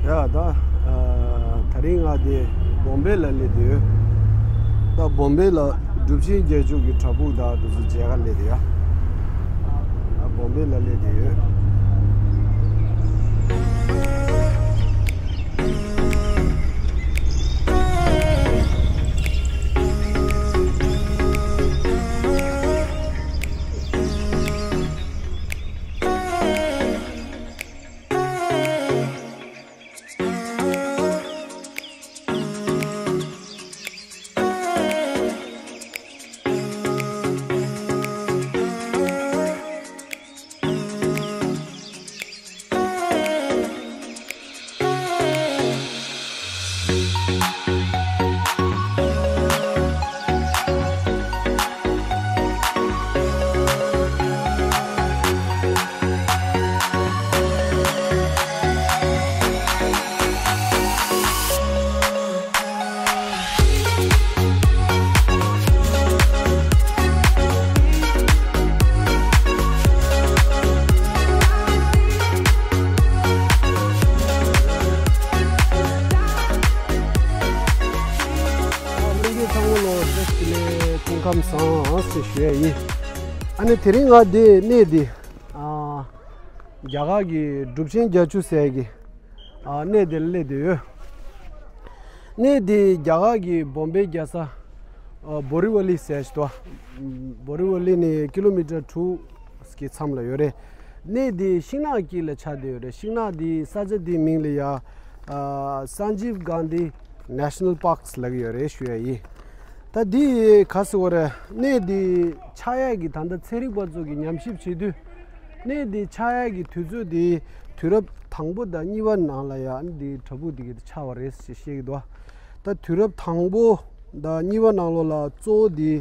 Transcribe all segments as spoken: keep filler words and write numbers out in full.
ཡ་ད། ཨ། ད་རིང་ང་དེ་བོམ་བེ་ལ་སླེབས་བསྡད་ཡོད། ད་བོམ་བེ་ལ་གྲུབ་ཆེན་བརྒྱད་ཅུ་གི་བྲག་ཕུག་དང་དེ་ཚོ་མཇལ་ག་སླེབས་བསྡད་ཡོད། ཨ། བོམ་བེ་ལ་སླེབས་བསྡད་ཡོད། ལྷན་རྒྱས་ཚང་མ་ལ་བཀྲ་ཤིས་བདེ་ལེགས། སྐུ་ཁམས་བཟང་ཟེར་ཞུ་ཡ་ཡིན། ཨ་ནི་དེ་རིང་ང་འདི་གནས་འདི། ཨ། རྒྱ་གར་གྱི་གྲུབ་ཆེན་བརྒྱད་ཅུ་ཟེར་གྱི། ཨ། གནས་འདིར་སླེབས་བསྡད་ཡོད། གནས་འདི་རྒྱ་གར་གྱི་བོམ་བེ་རྒྱལ་ས། ཨ། བོ་རི་ཝ་ལི་ཟེར་ཞིག་འདུག་བོ་རི་ཝ་ལི་ནི་ཀི་ལོ་མི་ཊར་དྲུག་གི་མཚམས་ལ་ཡོད་རེད། གནས་འདི་ཤིང་ནགས་དཀྱིལ་ལ་ཆགས་བསྡད་ཡོད་རེད། ཤིང་ནགས་འདི་ས་ཆ་འདིའི་མིང་ལ་ཡ། ཨ། Sanjeev Gandhi National Parks ལབ་ཀྱི་ཡོད་རེད་ཞུ་ཡ་ཡིན། ད་འདི་ག་ཟེར་བ་རེད། གནས་འདི་ཆགས་ཡག་གི་ད་ལྟ་ཚན་རིག་པ་ཚོ་གི་ཉམས་ཞིབ་བྱེད་དུས། གནས་འདི་ཆགས་ཡག་གི་དུས་ཚོད་འདི་དུས་རབས་དང་པོ་དང་གཉིས་པ་ནང་ལ་ཡ་འདི་བྲག་ཕུག་འདི་གི་ཆགས་པ་རེད་ཞེས་བཤད་ཀྱི་འདུག་ད་དུས་རབས་དང་པོ་དང་གཉིས་པ་ནང་ལོགས་ལ་གཙོ་བོ་འདི་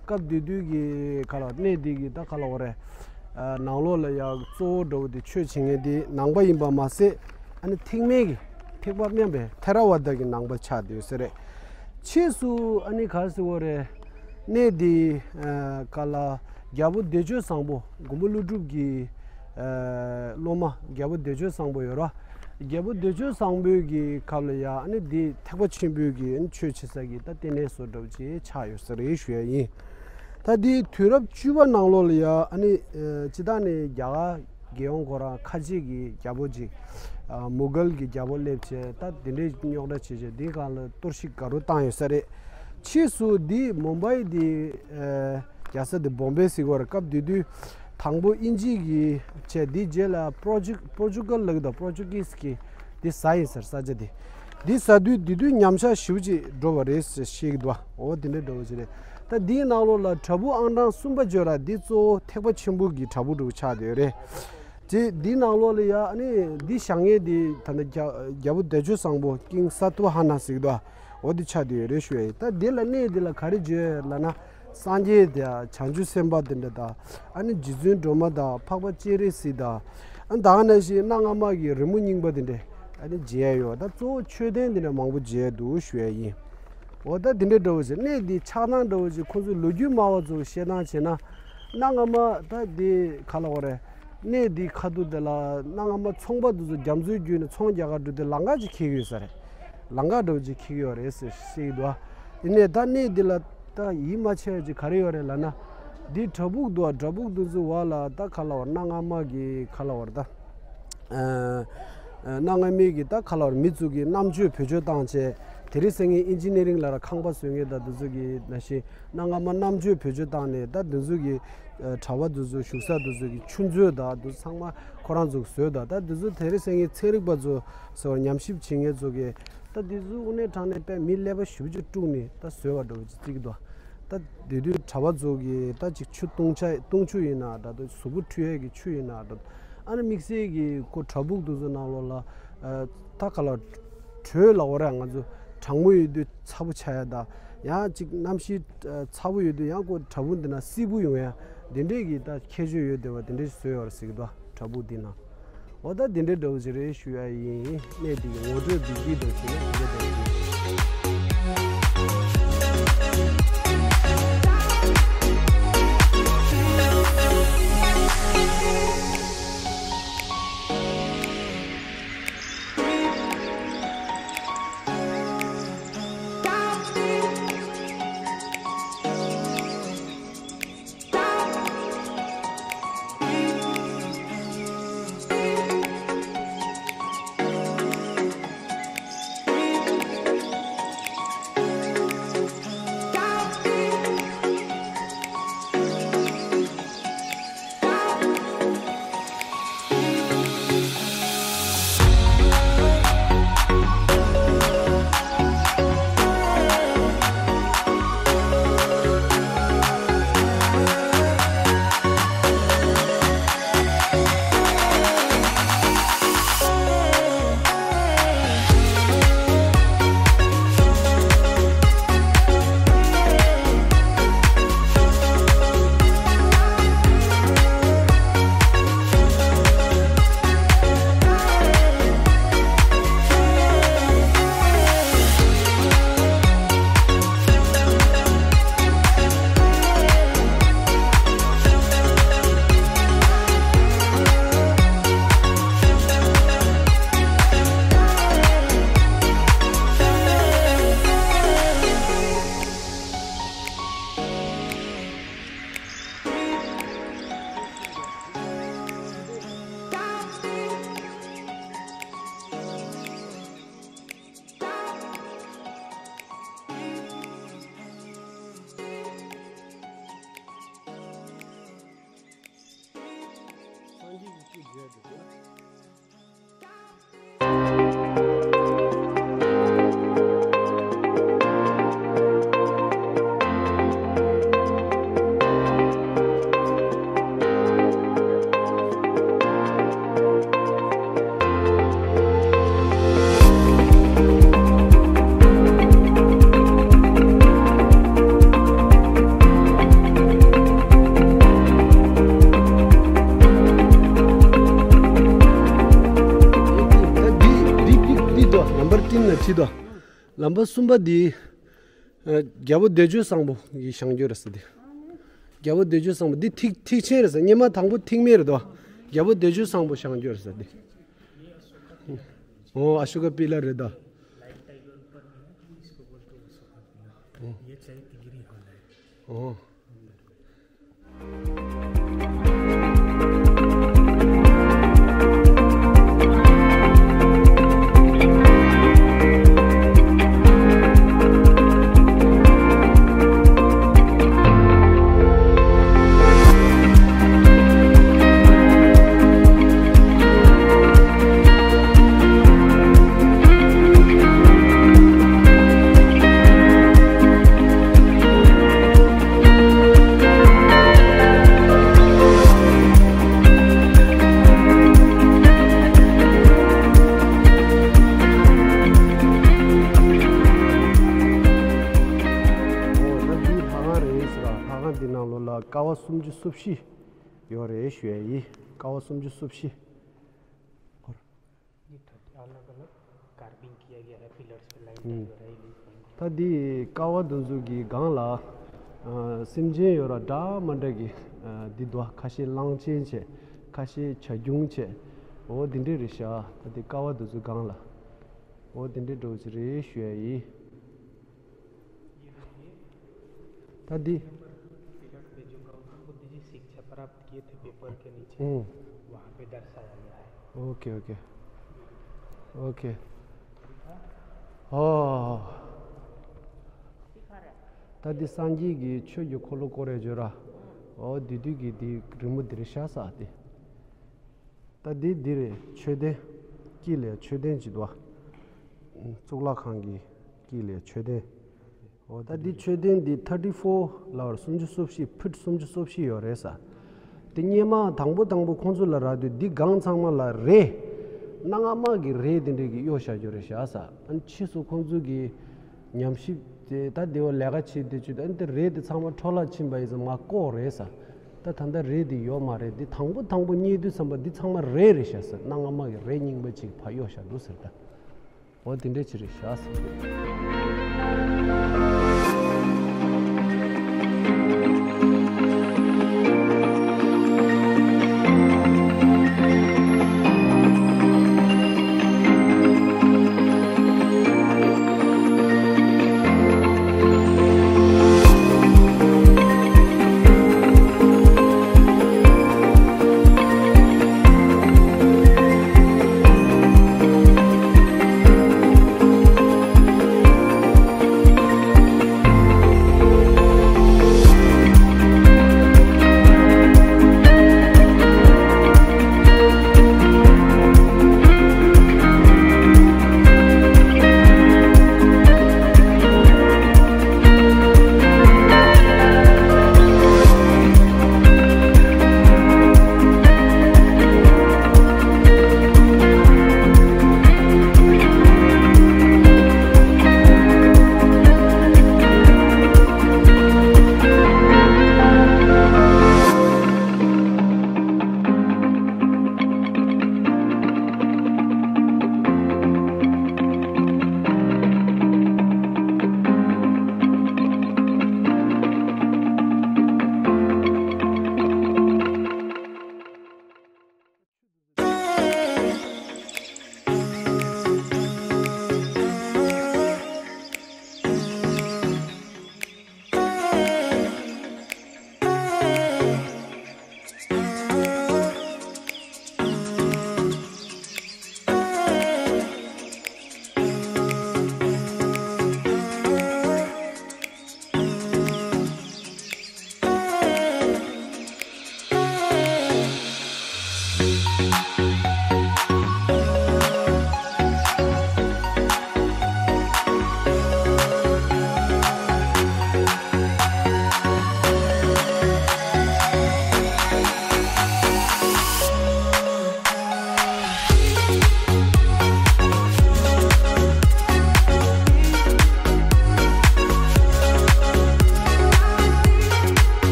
སྐབས་དེ་དུས་ཀྱི་ག་ལ་གནས་འདི་གི་ད་ག་ལ་བ་རེད། ཨ། ནང་ལོགས་ལ་ཡ་གཙོ་བོ་འདྲ་བོ་དེ་ཆོས་བྱེད་མཁན་དེ་ནང་པ་ཡིན་པ་མ་ཟད། ཨ་ནི་ཐེག་དམན་གྱི་ཐེག་པ་དམན་པའི་ཐེ་ར་ཝ་ད་གི་ནང་པ་ཆགས་བསྡད་ཡོད་ས་རེད། ཕྱིས་སུ་ཨ་ནི་ག་རེ་ཟེར་བ་རེད། གནས་འདི། ཨ། ག་ལ་རྒྱལ་པོ་བདེ་སྤྱོད་བཟང་པོ་མགོན་པོ་ཀླུ་སྒྲུབ་ཀྱི། ཨ། སློབ་མ་རྒྱལ་པོ་བདེ་སྤྱོད་བཟང་པོ་ཡོད་ར། རྒྱལ་པོ་བདེ་སྤྱོད་བཟང་པོའི་གི་སྐབས་ལ་ཡ་ཨ་ནི་འདི་ཐེག་པ་ཆེན་པོའི་གི་ཨ་ནི་ཆོས་བྱེད་ས་གི་ད་ལྟེ་གནས་བཟོ་འདྲ་བོ་ཅིག་ཆགས་ཡོད་ས་རེད་ཞུ་ཡ་ཡིན། ད་འདི་དུས་རབས་བཅུ་པ་ནང་ལོགས་ལ་ཡ་ཨ་ནི། ཨ། སྤྱིར་བཏང་ནས་རྒྱ་གར་རྒྱལ་ཡོངས་ཁོ་རང་ཁ་ཆེ་གི་རྒྱལ་པོ་ཅིག་ཨ། མུ་གལ་གྱི་རྒྱལ་པོ་སླེབས་བྱས་ད་དེ་འདྲའི་རྙོག་དྲ་བྱས་བྱས་འདིའི་སྒང་ལ་གཏོར་བཤིག་ག་རུ་བཏང་ཡོད་ས་རེད། ཕྱིས་སུ་འདི་མུམ་བྷའི་འདི། ཨ། རྒྱལ་ས་འདི་བོམ་བེ་ཟེར་གྱི་ཡོད་རེད། སྐབས་དེ་དུས་དང་པོ་དབྱིན་ཇི་གི་བྱས། འདི་རྗེས་ལ་པོར་ཅུ་པོར་ཅུ་གལ་ལབ་ཀྱི་འདུག་པོར་ཅུ་གིས་ཀྱི་འདི་ཟ་ཡིན་ཟེར། ས་ཆ་འདི། འདི་ཟ་དུས་དེ་དུས་ཉམས་ཆག་ཞེ་པོ་ཅིག་འགྲོ་བ་རེད་ཟེར་བཤད་ཀྱི་འདུག་འོ་དེ་འདྲའི་འདྲ་བོ་ཅིག་རེད། ད་འདིའི་ནང་ལོགས་ལ་བྲག་ཕུག་ཨང་གྲངས་གསུམ་པ་བརྗོད་ར། འདི་གཙོ་བོ་ཐེག་པ་ཆེན་པོ་གི་བྲག་ཕུག་འདྲ་བོ་ཆགས་བསྡད་ཡོད་རེད། དེ་འདིའི་ནང་ལོགས་ལ་ཡ་ཨ་ནི་འདི་བཞེངས་མཁན་འདི་ད་ལྟ་རྒྱ་རྒྱལ་པོ་བདེ་སྤྱོད་བཟང་པོ་ཀིང་སཏྭ་བ་ཧ་ན་ཟེར་གྱི་འདུག་འོ་འདི་ཆགས་བསྡད་ཡོད་རེད་ཞུ་ཡ་ཡིན། ད་འདི་ལ་གནས་འདི་ལ་ག་རེ་བརྗོད་ཡོད་ལབ་ན། སངས་རྒྱས་དང་བྱང་ཆུབ་སེམས་དཔའ་དེ་འདྲ་དང་། ཨ་ནི་རྗེ་བཙུན་སྒྲོལ་མ་དང་འཕགས་པ་སྤྱན་རས་གཟིགས་དང་། ཨ། ད་ག་ནང་བཞིན་གནའ་སྔ་མ་གི་རི་མོ་རྙིང་པ་དེ་འདྲ་ཨ་ནི་མཇལ་ཡོད། ད་གཙོ་བོ་མཆོད་རྟེན་དེ་འདྲ་མང་པོ་མཇལ་འདུག་ཞུ་ཡ་ཡིན། འོ་ད་དེ་འདྲ་འདྲ་བོ་ཞིག་གནས་འདི་ཆགས་སྟངས་འདྲ་བོ་ཞིག་ཁོང་ཚོའི་ལོ་རྒྱུས་སྨྲ་བ་ཚོ་བཤད་སྟངས་བྱས་ན། གནའ་སྔ་མ་ད་འདི་ག་ལ་བ་རེད། གནས་འདི་ཁ་ཐུག་དེ་ལ་གནའ་སྔ་མ་ཚོང་པ་དེ་ཚོ་རྒྱ་མཚོའི་བརྒྱུད་ནས་ཚོང་རྒྱག་གར་འགྲོ་དུས་ལམ་ཁ་ཅིག་འཁེལ་གྱི་ཡོད་ས་རེད། ལམ་ཁ་འདྲ་བོ་ཅིག་འཁེལ་གྱི་ཡོད་རེད་ཟེར་བཤད་ཀྱི་འདུག་ཨ། ཡིན་ནའི་ད་གནས་འདི་ལ་ད་ཡིད་མ་ཆེས་པ་ཅིག་ག་རེ་ཡོད་རེད་ལབ་ན། འདི་བྲག་ཕུག་འདུག་ཨ། བྲག་ཕུག་འདི་ཚོའི་བར་ལ་ད་ག་ལ་བ་རེད། གནའ་སྔ་མ་གི་ག་ལ་བ་རེད་ད། ཨ། ཨ། གནའ་སྔ་མའི་གི་ད་ག་ལ་བ་རེད། མི་ཚོ་གི་རྣམ་དཔྱོད་བེད་སྤྱོད་བཏང་བྱས། དེ་རིང་སང་ཉིན་ཨིན་ཇི་ནི་རིང་ལབ་ར་ཁང་པ་བཟོ་མཁན་དང་འདི་ཚོ་གི་ནང་བཞིན་གནའ་སྔ་མ་རྣམ་དཔྱོད་བེད་སྤྱོད་བཏང་ནས་ད་འདི་ཚོ་གི། ཨ། གྲྭ་པ་འདི་ཚོ་བཞུགས་ས་འདི་ཚོ་གི་ཆུ་མཛོད་དང་འདི་ཚོ་ཚང་མ་ཁོ་རང་ཚོ་གིས་བཟོས་དང་། ད་འདི་ཚོ་དེ་རིང་སང་ཉིན་ཚན་རིག་པ་ཚོ་ཟེར་བ་ཉམས་ཞིབ་བྱེད་མཁན་ཚོ་གིས། ད་འདི་ཚོ་དངོས་གནས་དྲང་གནས་དཔེ་མི་ཀླད་པ་ཞེ་པོ་ཅིག་དཀྲུགས་ནས་ད་བཟོས་པ་འདྲ་བོ་ཅིག་བརྩི་གི་འདུག་ད་དེ་དུས་གྲྭ་པ་ཚོ་གིས་ད་ཅིག་ཆུ་བཏུང་བྱ་བཏུང་ཆུ་ཡིན་ན་འདྲ་འདུག་གཟུགས་པོ་འཁྲུ་ཡས་ཀྱི་ཆུ་ཡིན་ན་འདྲ་འདུག་ཨ་ནི་དམིགས་བསལ་གྱི་ཁོ་བྲག་ཕུག་དེ་ཚོ་ནང་ལོགས་ལ། ཨ། ད་ག་ལ་དྲོད་ལབ་དགོས་རེད། ང་ཚོ་གྲང་མོ་ཡོད་དུས་ཚ་པོ་ཆགས་ཡ་དང་། ཡང་ཅིག་གནམ་གཤིས་ཚ་པོ་ཡོད་དུས་ཡང་ཁོ་བྲག་ཕུག་འདི་ན་བསིལ་པོ་ཡོང་ཡ། འདི་འདྲས་ཀྱི་ད་ཁྱད་ཆོས་ཡོད་བསྡད་པ་འདི་འདྲས་བཟོས་ཡོད་རེད་ཟེར་གྱི་འདུག་བྲག་ཕུག་འདི་ན། འོ་ད་འདི་འདྲའི་འདྲ་བོ་ཅིག་རེད་ཞུ་ཡ་ཡིན། གནས་འདི་གི་ངོ་སྤྲོད་འབིགས་འབིགས་འདྲ་བོ་ཞིག་ནི་འདི་འདྲ་འདྲ་བོ་ཞིག་ཁྲིད་དོ། ལམ་པ་གསུམ་པ་འདི། ཨ། རྒྱལ་པོ་བདེ་སྤྱོད་བཟང་པོ་གི་བཞེངས་རྒྱུ་རེད་ཟེར་ཏེ། རྒྱལ་པོ་བདེ་སྤྱོད་བཟང་པོ་འདི་ཐིག་ཐིག་ཆེན་རེད་ཟེར། སྔོན་མ་དང་པོ་ཐིག་མེད་རེད་དོ། རྒྱལ་པོ་བདེ་སྤྱོད་བཟང་པོ་བཞེངས་རྒྱུ་རེད་ཟེར་ཏེ། ཨོ། ཨ་ཤོ་ཀ་པི་ལ་རེད་དོ། ये चैत्य गिरी वाला है। ཨོ། ཨོ། ད་འདི་ལྷ་ཁང་རེད་ཟེར། ལྷ་ཁང་འདི་ནང་ལོགས་ལ་ཀ་བ་སུམ་ཅུ་སོ་བཞི་ཡོད་རེད་ཞུ་ཡ་ཡིན། ཀ་བ་སུམ་ཅུ་སོ་བཞི། ये थोड़ी अलग अलग कार्विंग किया गया है पिलर्स पे लाइन। हम्म। द འདི་ཀ་བ་འདི་ཚོ་གི་སྒང་ལ། ཨ། སེམས་ཅན་ཡོད་ར་འདྲ་མ་འདྲ་གི། ཨ། འདི་འདུག་ཁ་ཤས་གླང་ཆེན་བྱས། ཁ་ཤས་བྱ་ཁྱུང་བྱས། འོ་འདི་འདྲས་རེད་ཤག་ད་འདི་ཀ་བ་འདི་ཚོ་སྒང་ལ། འོ་འདི་འདྲས་འདྲ་བོ་ཅིག་རེད་ཞུ་ཡ་ཡིན། ད་འདི། पिलर पे जो गौतम बुद्ध जी शिक्षा प्राप्त किए थे पीपल के नीचे, हम्म। वहाँ पे दर्शाया गया है। Okay, okay. ओके। ཨོ། ད་འདི་སངས་རྒྱས་ཀྱི་ཆོས་ཀྱི་འཁོར་ལོ་བསྐོར་རེ་བརྗོད་ར། ཨོ་འདི་དུས་ཀྱི་འདི་རི་མོ་འདི་རེད་ཤག་ས་འདི། ད་འདི་འདི་རེད། མཆོད་རྟེན། དཀྱིལ་ལ་མཆོད་རྟེན་ཅིག་འདུག་བ། གཙུག་ལག་ཁང་གི་དཀྱིལ་ལ་མཆོད་རྟེན། འོ་ད་འདི་མཆོད་རྟེན་འདི་ཐར་ཊི་ཕོར་ལབ་པ་རེད། སུམ་ཅུ་སོ་བཞི། ཕིཊ་སུམ་ཅུ་སོ་བཞི་ཡོད་རེད་ས། དེ་སྔོན་མ་དང་པོ་དང་པོ་ཁོང་ཚོ་ལ་རག་དུས་འདི་སྒང་ཚང་མ་ལ་རས། གནའ་སྔ་མ་གི་རས་དེ་འདྲས་ཀྱིས་གཡོགས་བཞག་རྒྱུ་རེད་ཤག་ས། ཨ་ནི་ཕྱིས་སུ་ཁོང་ཚོ་གིས་ཉམས་ཞིབ་དེ་ད་དེ་བ་ལས་ཀ་བྱེད་དེ་བྱེད་དུས་ཨ་ནི་དེ་རས་དེ་ཚང་མ་འཕྲོ་བརླག་ཕྱིན་པ་ཡིན་ཙང་མར་བཀོག་རེད་ས། ད་ད་ལྟ་རས་དེ་ཡོད་མ་རེད། འདི་དང་པོ་དང་པོ་རྙེད་དུས་ཙམ་པ་འདི་ཚང་མ་རས་རེད་ཤག་ས། གནའ་སྔ་མ་གི་རས་རྙིང་པ་ཅིག་ཕར་གཡོགས་བཞག་འདུག་ཟེར་ད། འོ་དེ་འདྲས་ཅིག་རེད་ཤག་ཟེར།